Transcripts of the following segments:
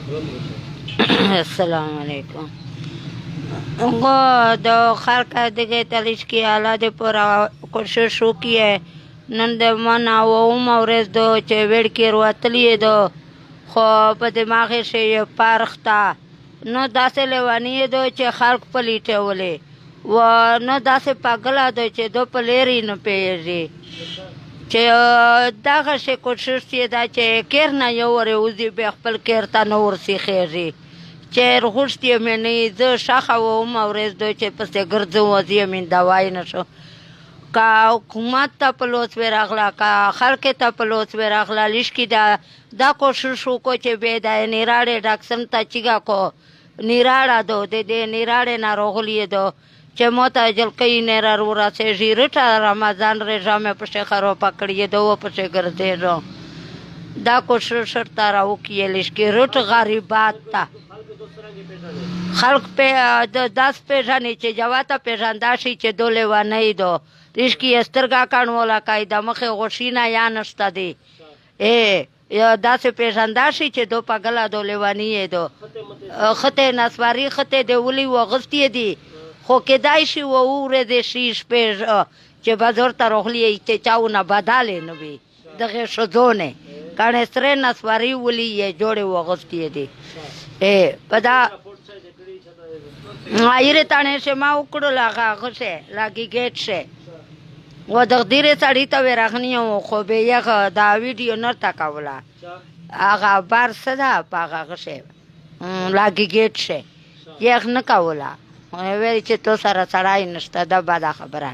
السلام علیکم. د خلک دغه تلش کې اعلی د پر کوشش وکړي. نن د من او اومه ورځ ده چې وړکې وروتلې ده، خو په دماغ یې شي پرخ ته نو داسې لیونی ده چې خلک پلیټولې و، نو داسې پاګله ده چې ده په لرې نه پوهېږي چې دغه شي کوشش یې ده چې کیر نه یو ورې وځي، بیا خپل کیر ته نه ورسیخېږي چې غوښتي مې نه. زه ښخه وم ورځ ده چې پسې ګرځم وځي مې دوای نه شو. که حکومت ته په لوڅ ورغله، که خلک ته په لوڅ ورغله، لشکې دا دا کوشش وکړو چې بیا د نیراړې ډاکسن ته چیګه کو نیراړه دو د دې نیراړې ناروغلي دو چې مو ته جلکۍ نه را ورسېږي. رټه رمضان رژه مې پسې خروپه کړې ده و پسې ګرځېږم. دا کوشش ورته راوکړي لشکې رټ غریبات ته خلق په د داس پېژني چې جواته پېژندا شي چې دو لیونی دو رشکي یې سترګه کڼوله کوي، د مخې غوښینه یا نشته دی. داسې پېژندا شي چې دو پګله دو لیونی یې دو. خته نسواري خته دی ولي وغوستې دي، خو کېدای شي و ورځې شي شپې چې بازار ته راغلي چې چاونه بدلې نه وي دغه ښځونه کڼې سرې نسواري ولي یې جوړې وغوستې دي. په دا ایرې تاڼې شي ما وکړل هغه غشې لاګي ګیټ شي و د دیرې سړي ته ورغنی وم، خو بیا یې دا ویډیو نه ورته کوله. هغه بار څه ده په هغه غشې لاګي ګیټ شي یخ نه کوله، ویل چې تو سره سړی نشته. دا بده خبره.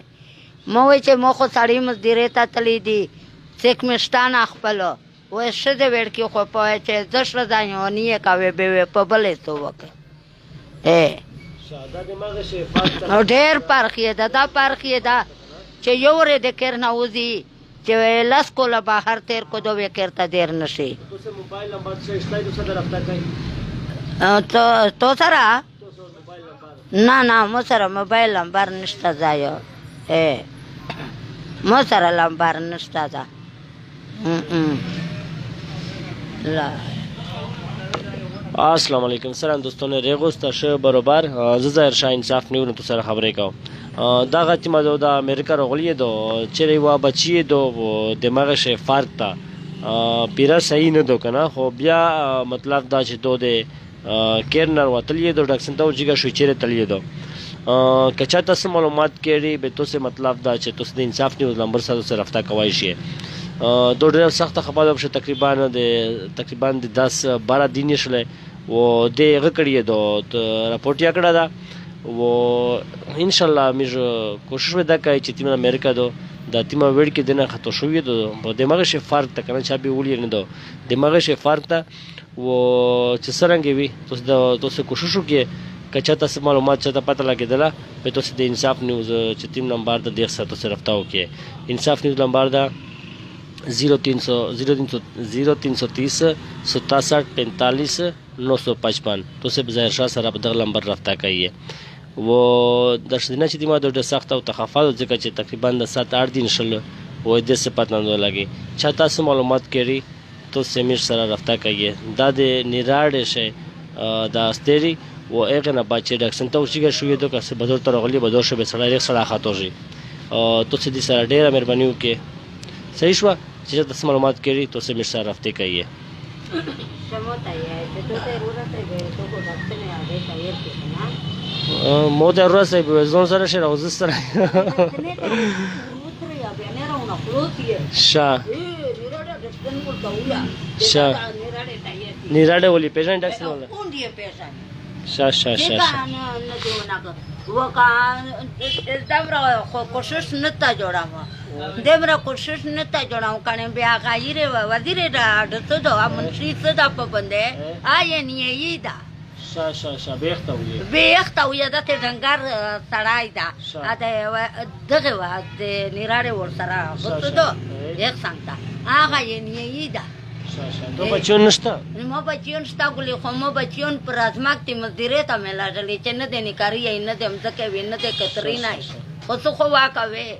مو وی چې مو خو سړی مزدیرې ته تللی دي، څوک مې شته نه خپل وای ښځې وړکې، خو په چې زه ښځه یم نیې کوې به وې په بلې څه وکړې. ډېر فرق یې ده، دا فرق یې ده چې یو ورې د کور نه وځي چې لس کوله بهر تېر کو دوی کور ته دیر نه شي. تو سره نه نه مو سره موبایل نمبر نشته ځای، مو سره نمبر نشته ده. لا. السلام علیکم، سلام دوستانو ریغوس شه برابر. زه ظاهر شاه انصاف نیو تو سره خبرې کوم. دغه چې ما د امریکا راغلی دو چې یو بچی دو دماغ شه فرق تا پیرا صحیح نه دو کنه، خو بیا مطلب دا چې دو د کیرنر وتلی دو ډاکسن ته جګه شو چیرې تللی دو. که چا تاسو معلومات کړي به تاسو مطلب دا چې تاسو د انصاف نیوز نمبر سره سره رابطه کوی شئ. دو ډېر سخته خبره ده، تقریبا د تقریبا د 10 12 دین شله و د هغه کړی دو رپورټ یې کړه ده و ان شاء الله موږ کوشش ودا کوي چې تیم امریکا دو د تیم وړ کې دنه خطو شوې دو په دماغ شي فرق ته کنه چا به ولې نه دو دماغ شي فرق ته و چې څرنګه وي تاسو د تاسو کوشش وکړئ. که چا تاسو معلومات چاته پته لګېدله به تاسو د انصاف نیوز چې تیم نمبر د دې سره تاسو رابطه وکړئ. انصاف نیوز نمبر ده 0300 0300 0330 67 45 955. تاسو به ظاهر شاه سره په دغه نمبر رابطه کوي. و د شدینه چې ما د ډېر سخت او تخفه ځکه چې تقریبا د 7 8 دین شل و دې څه پته نه لګي. چا تاسو معلومات کړي تو سمیر سره رابطه کوي. دا د نیراړې شي دا ستری و هغه نه بعد چې ډاکسن ته وشيګه شوې دو که څه بدر ته راغلی بدر شو به سړی ریخ سره خاطر شي. تو څه دې سره ډېره مهرباني وکړي. صحیح شوه چې تاسو معلومات کړي تو سمیر سره رابطه کوي. مو ته ورسې به زون سره شي راوځ سره شا شا نیراړې ولي پیژن ډاکسن ولا شا شا شا شا دمره کوشش نه تا جوړاو، دمره کوشش نه تا جوړاو کنه. بیا غایره وزیر دا د څه دا منشي څه دا په بندې آی نه یی دا شا شا شا بیخته وي بیخته وي د ته ډنګر سړای دا دغه وا د نیراړې ور سره غوڅ دو یک څنګه هغه یې نه یی دا. تو بچیون نشته؟ مو بچیون شته ګلې، خو مو بچیون پر ازماک تی مزدیرې ته مې لاړلې چې نه دی نکاري یې نه دی مځکه وي نه دی کتري نه، خو څه خو واکوې.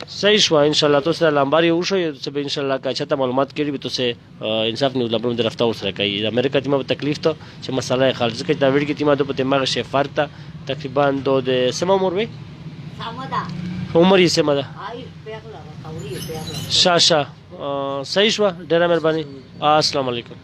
صحیح شو ان شاء الله تاسو سره لمبر یو شو چې به ان شاء الله کا چاته معلومات کړي به تاسو انصاف نیوز لمبر د رفته سره کوي. د امریکا تیمه په تکلیف ته چې مسله یې خالص ځکه دا ویډ کې تیمه د په دماغ شي فرق ته تقریبا دو د سم عمر وي، عمر یې سم ده. شا شا صحیح شو، ډیره مهرباني. السلام علیکم.